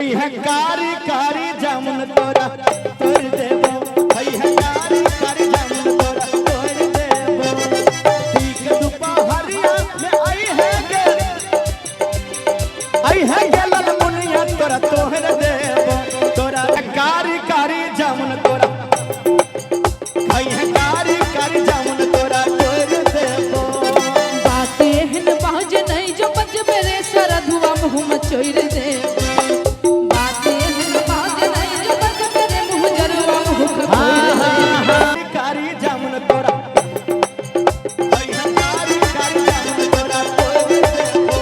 है कारी कारी जामुन तोरा तोड़ देबो, हई है कारी कारी जामुन तोरा तोड़ देबो। ठीक दुपहरिया में आई है गे, आई है गे ललमुनिया तोरा तोहर देबो। तोरा कारी कारी जामुन तोरा, हई है कारी कारी जामुन तोरा तोड़ देबो। बात एहन बाज नहीं जो बजबे रे सरधुआ मुँह में चोर दे। बात एहन बाज नहीं जो बजबे रे मुँह जरुआ मुँह खोर दे। कारी जामुन तोरा, हई है कारी कारी जामुन तोरा तोड़ देबो।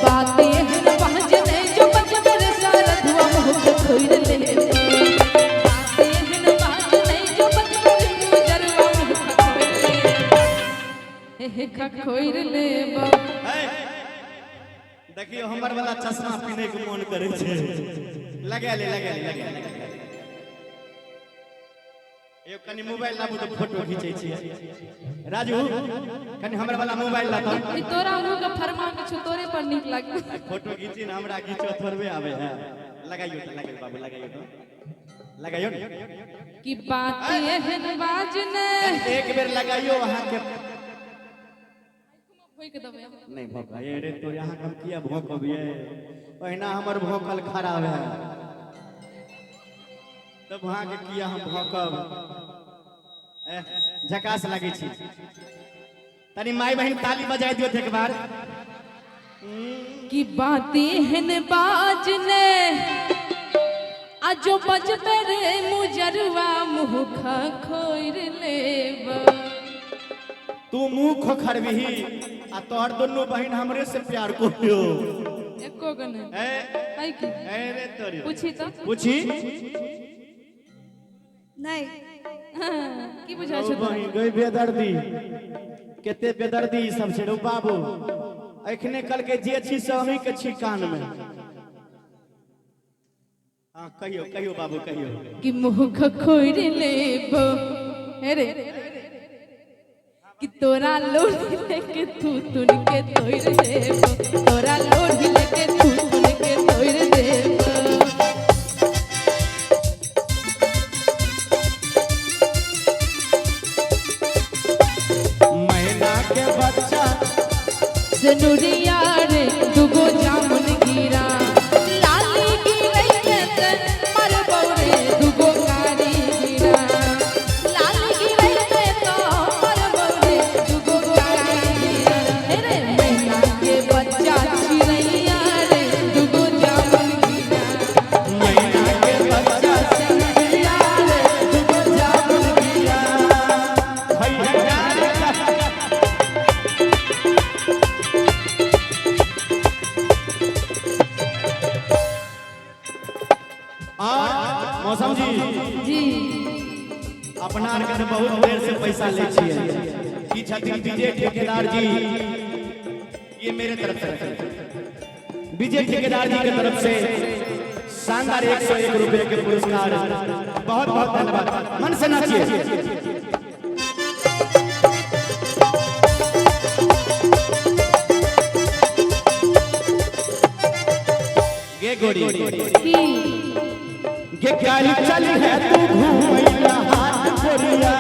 बात एहन बाज नहीं जो बजबे रे सरधुआ मुँह खोर दे। बात एहन बाज नहीं जो बजबे रे मुँह जरुआ मुँह खोर दे। हे खोर लेबो। देखियो हमर वाला चश्मा पीने के मन करे छै, लगा ले लगा ले लगा ले। एगो कनी मोबाइल लाबू तऽ फोटो खींचै छियै। राजू कनी हमर वाला मोबाइल ला तऽ। ई तोरा मुँह के फरमान छौ, तोरे पर नीक लागे। फोटो खींची ने, हमरा घीचो थोड़बे आवे है। लगाइयो तऽ लगाइयो बाबू, लगाइयो तऽ लगाइयो ने। कि बात एहन बाज ने एक बेर लगाइयो अहाँके। भोइक देबै। नहीं भोंका ये रे, तो यहाँ हम किया भोंकबियै? ओहिना हमर भोंकल खराब है, तब वहाँ के किया हम भोंकब? झकास लगै छी। तनी माय बहिन ताली बजाय दियौ एक बार। कि बात एहन बाज ने आजो बजबे रे मुजरुआ मुँह खोर लेब। तू मुंह खोखरबिही आ तोहर दुनू बहिन हमरे से प्यार करियो। एको गो नहीं। ए है की? ए रे तोरी। पूछी तो। पूछी। नहीं। की बुझाइ छौ तोरा? बहिन गई बेदर्दी, केते बेदर्दी ई सब छै रौ बाबू। एखने कल के जे छी से अहीं के छी कान में। हाँ कहियो कहियो बाबू कहियो। कि मुँह खोर लेब हे रे, कि तोरा लोढ़ी लेके तू तुन के तोड़ देब। तोरा लोढ़ी लेके तू तुन के तोड़ देब। मैना के बच्चा सनुरिया रे दुगो जामुन गिरा, लाली गिरै ते मरबौ रे दुगो कारी गिरा। लाली गिरै ते तो मरबौ रे दुगो कारी गिरा। हे रे मैना के बच्चा चिड़ैया रे दुगो जामुन गिरा। मैना के बच्चा सिंगिया रे दुगो जामुन गिरा। हई है कारी और मौसम जी। जी। अपना आर के तऽ बहुत देर से पैसा लै छियै। की छथिन विजय ठेकेदार जी, ये मेरे तरफ से विजय ठेकेदार जी के तरफ से शानदार 101 रुपए के पुरस्कार, बहुत बहुत धन्यवाद। मन से नाचिए। गे गोरी। की? गे काली चली है तू घूमैला हाथ गोरिया,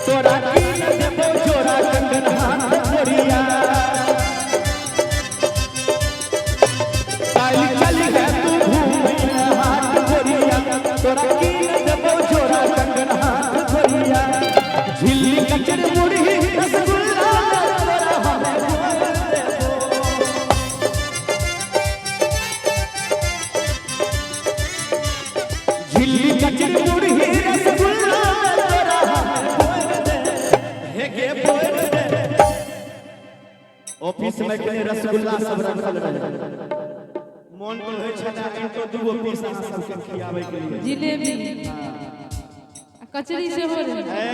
तोरा की न देबो जोड़ा कंगन हाथ गोरिया। काली चली है तू घूमैला हाथ गोरिया, तोरा की न देबो जोड़ा कंगन हाथ गोरिया। झिल्ली कचर मुरही रसगुल्ला तोरा हम बोल देबो। झिल्ली कचर मुरही रसगुल्ला तोरा हम बोल दे, हे गे बोल दे। ऑफिस में कने रसगुल्ला सब रखल रहे, मोन तो होइ छला इनको दूगो पीस अहाँ सबके खियाबै के लिए। जिलेबी आ कचरी सेहो रहे। ए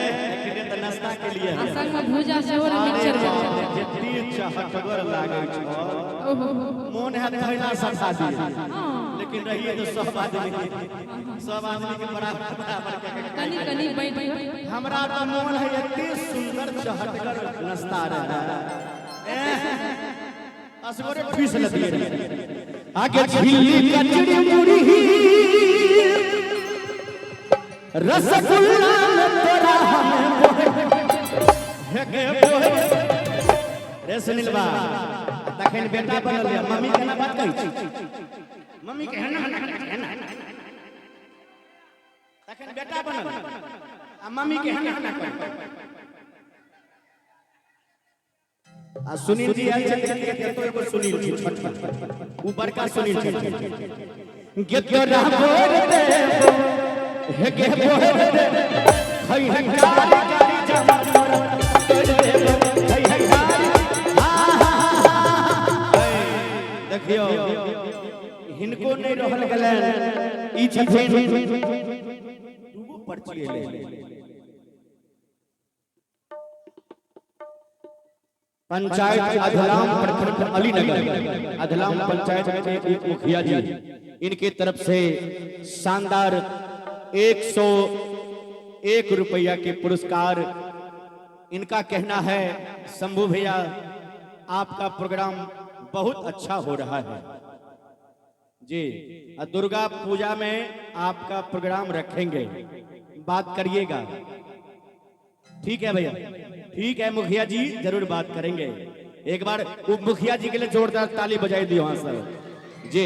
एकरे तऽ नाश्ता के लिए। आ संग में भुजा सेहो रहे, मिक्सचर वाला। जते चहटगर लागै छौ। ओहो। मोन है थैला सब खा दिए, हाँ। लेकिन रहिए तो सब आदमी के बराबर बराबर के कनी कनी बैठ गयो। हमरा तऽ मोन है एते सुंदर चहटगर नाश्ता रहे। असगरे फीस लतिए आगे झिल्ली कचड़ी मुरही रसगुल्ला में तोरा हमें बोहे हे गे बोहे रे सुनील बा तखन बेटा बनल ये मम्मी केना बात कहै छी मम्मी के हेना हेना हेना तखन बेटा बनल आ मम्मी के हेना हेना कहै आ सुनील जी आयल छथिन के कतो एगो सुनील जी छोटका उ बड़का सुनील छथिन गे तोरा बोर देबो हे गे बोर दे हई हई कारी कारी जमा तोरा तोड़ देबो हई हई कारी हा हा हा हा देखियो हिनको नहीं रहल गेलन ई छथिन दूगो पर्ची एलै पंचायत अधलाम प्रखंड अलीनगर अधलाम पंचायत के उप मुखिया जी इनके तरफ से शानदार 101 रुपया के पुरस्कार। इनका कहना है शंभू भैया आपका प्रोग्राम बहुत अच्छा हो रहा है जी, दुर्गा पूजा में आपका प्रोग्राम रखेंगे, बात करिएगा। ठीक है भैया, ठीक है मुखिया जी, जरूर बात करेंगे। एक बार उप मुखिया जी के लिए जोरदार ताली बजाई दी वहां सर जी।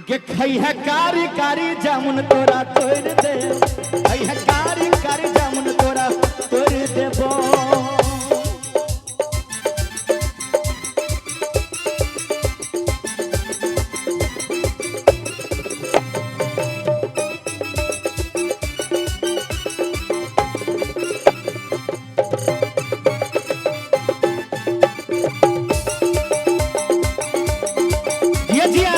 के खई है कारी कारी जामुन तोरा तोड़ दे, खई है कारी कारी जामुन तोरा तोड़ देबो। जिया जिया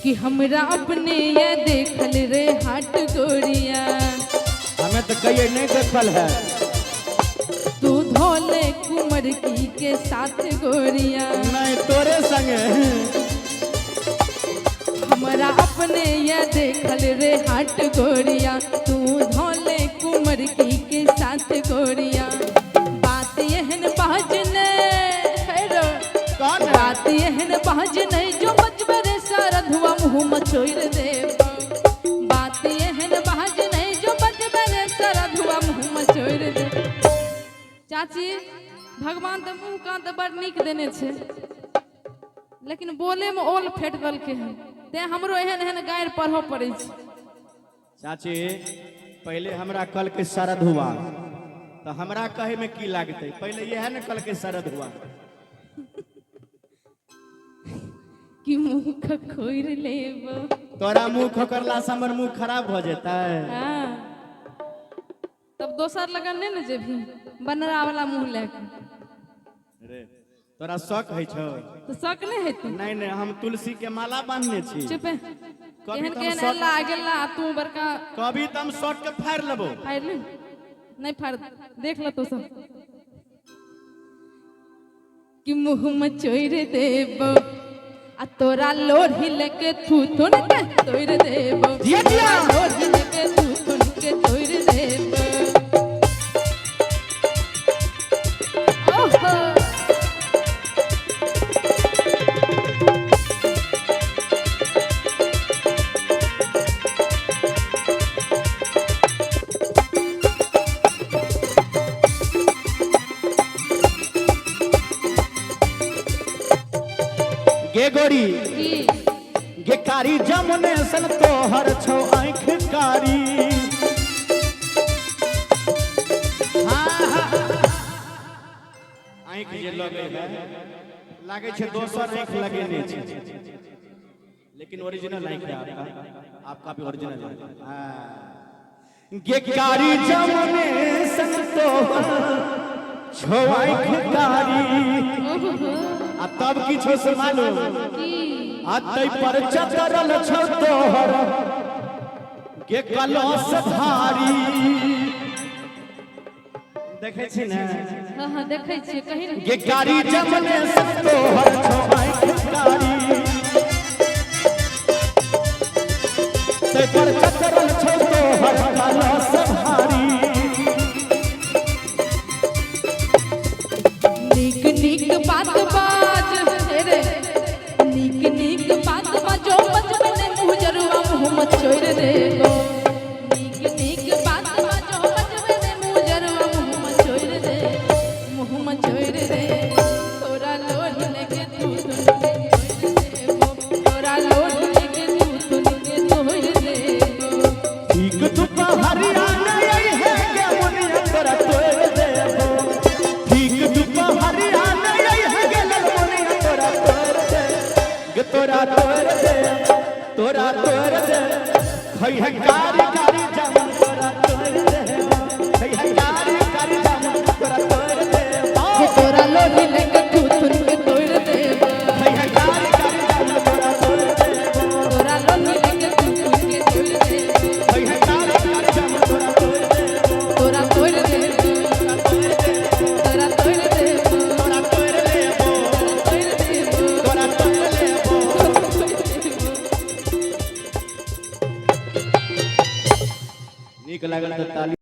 कि हमरा अपने ये देखल रे हाट गोरिया, हमें तो कहिए नहीं देखल है। तू धोले कुमर की के साथ गोरिया, नहीं तोरे संगे। हमरा अपने ये देखल रे हाट गोरिया, तू धोले कुमर की के साथ गोरिया। बात एहन बाजने हेरो, कौन है? बात एहन बाजने जो बचबे रे सारा धुआं मुँह मचोइर देब। बात एहन बाजने जो बचबे रे सारा धुआं मुँह मचोइर देब। चाची भगवान तऽ मुँह कान तऽ बड़ नीक देने छै, लेकिन बोले में ओल फेट देलकै हन, तें हमरो एहन एहन गारि पढ़ऽ पड़ै छै। चाची पहले हमरा कल के शरद हुआ तो हमरा कहे में की लागते, पहले यह है न कल के शरद हुआ कि मुँह खोर लेब। तोरा मुंह खोकरला से हमर मुंह खराब हो जेतै। हाँ तब दोसर लगन नहीं ने जेबही बनरा वाला मुँह लेके। रे तोरा शौक है छौ? तो शक नहीं हेतै? नहीं नहीं, हम तुलसी के माला बांधने छी। चुप है। कभी एहन तो हम केहन शौक- अल्लाह गेला तू बड़का कभी तो हम शौक के फाड़ लेबो। फाड़ ले नहीं फाड़, देख ल तो सब कि मुँह में चोर देब आ तोरा लोढ़ी लेके थूथुन के तोड़ देब। जिया जिया। लोढ़ी लेके थूथुन के तोड़ देब। ओहो गे गोरी की गे कारी जमुने सन तोहर छौ आँख कारी। हाँ, हाँ। आँख जे लगे है लागे छै दोसर आँख लगेने छै, लेकिन ओरिजिनल आँख है आपका, आपका भी ओरिजिनल है। हाँ। गे कारी जमुने सन तोहर छौ आँख कारी। ओहो आ तब किछो से मालूम की आ तै पर चतरल छौ तोहर गे कलश भारी। देखै छी ने? हाँ हाँ देखै छियै कहीं ने। गे कारी जमने से तोहर छौ आँख कारी। तै पर चतरल छौ तोहर काला सभारी। नीक नीक बात बाज रे, नीक नीक बात बाजो, बचपन मुँह जरुआ मुँह मचोर देबो। नीक नीक बात बाजो, बचपन मुँह जरुआ मुँह मचोर दे, मुँह मचोर दे। तोरा लोढ़ लेके तू तुन के तोड़ देबो, तोरा लोढ़ लेके तू तुन के तोड़ देबो। ठीक दुपहरिया नहीं है गे मुनिया तोरा तोड़ देबो। ठीक दुपहरिया नहीं है गे मुनिया तोरा तोड़ दे, गे तोरा तोड़ दे, तोरा तोड़ दे। खई है कारी कारी जामुन तोरा तोड़ दे, खई है कारी कारी जामुन तोरा तोड़ दे। ये तोरा लोढ़ लेके तू तुन के तोड़ देबो। खई है कारी कारी जामुन तोरा तोड़ दे, तोरा लोढ़ लेके तू तुन के तोड़ देबो। खई है कारी कारी जामुन तोरा तोड़ दे, तोरा तोड़ देबो, तोरा तोड़ देबो, तोरा तोड़ देबो, तोड़ देबो, तोरा तोड़ देबो। तोड़ देबो। नीक लागल तऽ ताली।